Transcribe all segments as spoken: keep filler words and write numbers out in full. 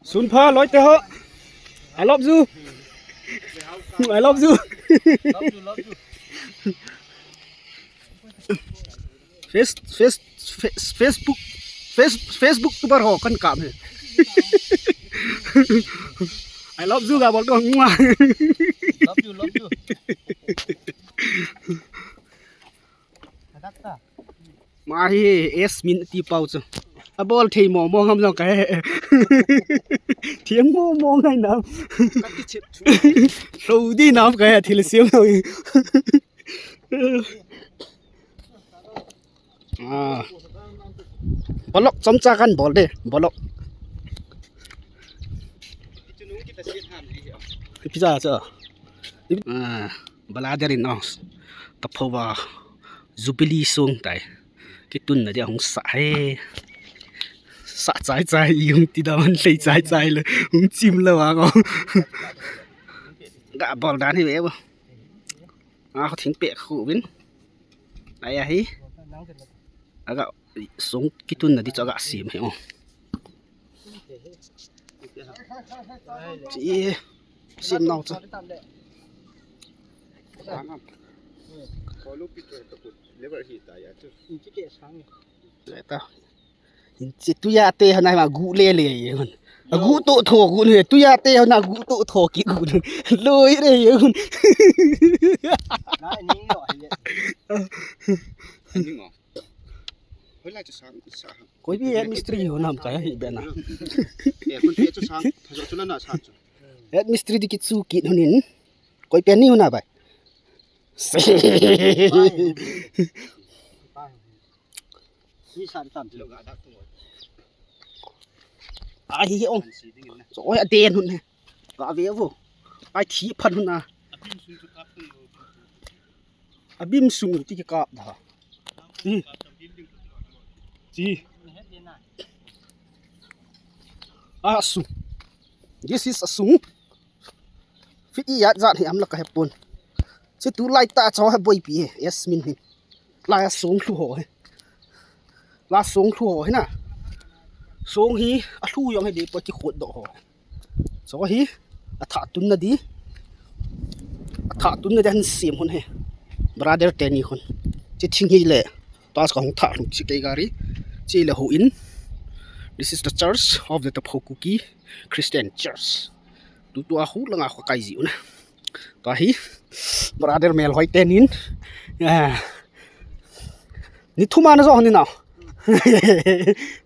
Sunpha loite ho. I love you. I love you. Face, face, face, Facebook, face, Facebook tuber ho kan kam he. I love you ga bol ko. Love you, love you. Adakta. Ma hi S Min ti pau chu. Abol thei mo mo ngam jong kahe. Thiam mo mo ngai nam. Lo di nam kahe thil siam lo. Ah. Bolok chomcha kan bol de, bolok. Pizza cha. Ah, brother in laws. Taphoba Jubilee sung tai. Kitunna dia hung sa he. Sa chai chai i hung ti da man lei chai chai le hung chim le wa ko. Ga bol dan hi ve bo. A ko thing pe khu vin. Ai a hi. Aga sung kitunna di chu aga sim he o. Chi sim nau chu. Leta. Inchi tuya te hana ma gu le le ye hun. Agu to tho gu ne tuya te hana gu to tho ki gu ne. Loi re ye hun. Koi bi head mistri ho nam kai hi bena. Head mistri di kichu kit honin. Koi pen ni hona bai. Ai hi ong. So oi aden hun he. Ka ve vo. Ai thi phan hun a. Abim sung ti kap da. Hi. Chi. A sung. This is a sung. Fit i yat zat hi am la ka hepon. Chi tu lai ta chaw ha boi pi he. Yes min hi. Lai a song thu ho he. La song thu ho he na. Song hi a thu yong he de po chi khot do ho. So hi a tha tun na di. A tha tun na di han sim hun he. Brother teni hun. Chi thing hi le. Tas ka hung tha lung chi kei gari. Chi le ho in. This is the church of the Tapho Kuki Christian Church. Tu tu a hu langa kho kai ji una. Tua hi brother Melhoi tenin. Ah. Ni thum ana jo hon ni nau.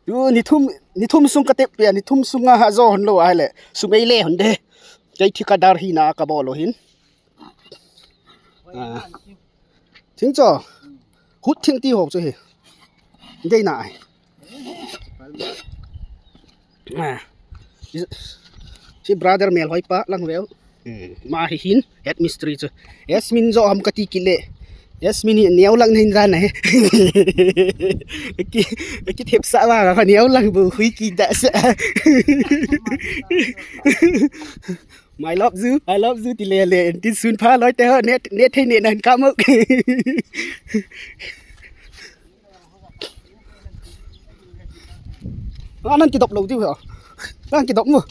Tu ni thum ni thum sung ka tep pe ni thum sung a jo hon lo ai le. Sum ei le hon de. Kei thi ka dar hi na ka bol lo hin. Ah. Thing cho. Hut thing ti ho chu hi. Dei na ai. Ah. Si brother Melhoi pa lang veu. Hmm. Ma hi hin head mistri chu. Yes min jo ham ka ti kile. Yes min hi neo lang hin ran he. Ki ki thep sa wa ka neo lang bu hui ki da sa. My love you, I love you, ti le le, ti sun pha loi te ho, ne, ne thei ne nan ka mo. Anan ki dop lo ti ho. Nan ki dop mo.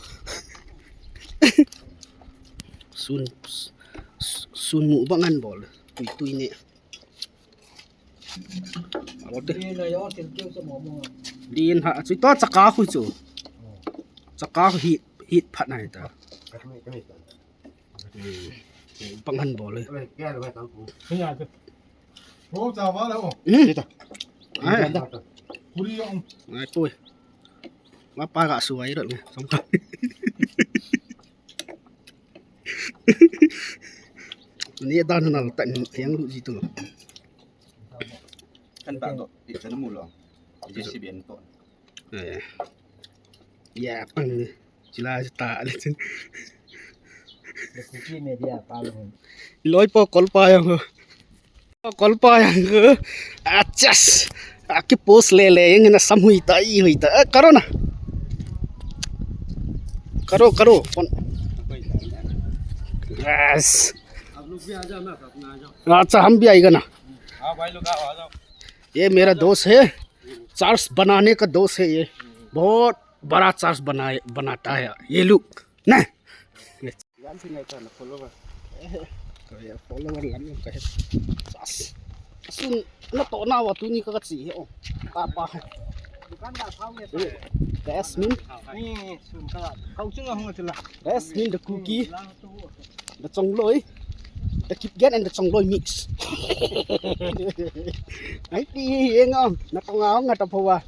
Sun, sun mu bang an bol. Tui tui ne. Alo te. Din ha, chu to chaka khu chu. Chaka khu hi, hi phat nai ta. Hmm. Bang han bol le. Hmm. Ai. Ai, pui. Ma pa ga su ai ro ne. Som ta. Ni dan na ta ni yang lu ji tu. Kan ta do, ti chan mu lo. J C B an to. Eh. Ya, pang ni. Chila ta le chin. Kuki media pa lo. Loi po kol pa yang ho. Kol pa yang ho. Achas. Aki post le le yang na sam hui ta i hui ta. Eh, karo na. Karo, karo. Kon. Yes. अच्छा, हम भी आएगा ना। हाँ भाई लोग, आओ, आ जाओ। ये मेरा दोस्त है, चार्ल्स बनाने का दोस्त है ये। बहुत बड़ा चार्ज बना, बनाता है ये लोग ना। Yan si ngai ta na follower. Ka follower lam yung kahit. Sas. Sun na to na wa tuni ka katsi he o. Tapa. Dukan da thau ne. Jasmine. Ni sun ka. Kau chu la hung chu la. Jasmine the cookie. The chongloi. The Kipgen and the chongloi mix. Ai ti he ngam. Na to nga nga ta pho wa.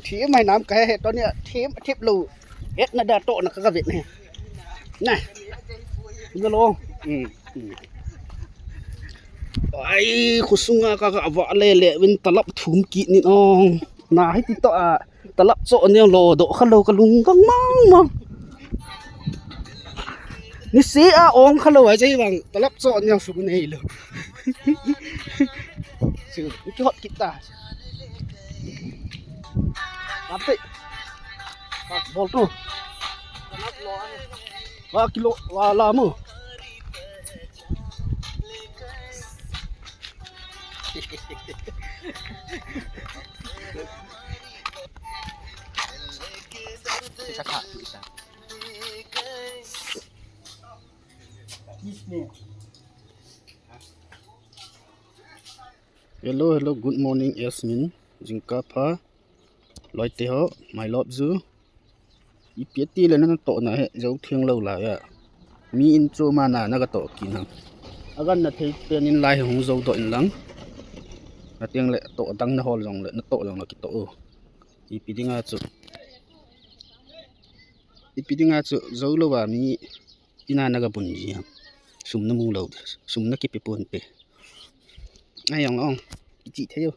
Thi mai nam ka he to ni thi thip lo. Et na da to na ka ka vet ne. Na. Ina lo. Mm. Mm. Ai, khusunga ka ka va le le vin talap thum ki ni ong. Na hi ti to a talap cho ne lo do kha lo ka lung kang mang mang. Ni se a ong kha lo ai jai bang talap cho ne su nei lo. Su ki hot kita. Ate. Bol tu. Wa kilo, wa la mo. Hello, hello, good morning, Yasmin. Jingkah pha. Loi te ho, my love ju. Ipi ti le na to na he, jo theng lo la ya. Mi in chu ma na na ka to ki na. Agan na thei pen in lai hung jo do in lang. Na tiang le to dang na hol jong le, na to jong le ki to o. Ipi dinga chu. Ipi dinga chu, jo lo ba mi ina na ka bun ji ha. Sum na mu lo, sum na ki pe pon pe. Ai jong ong, ki chi thei o.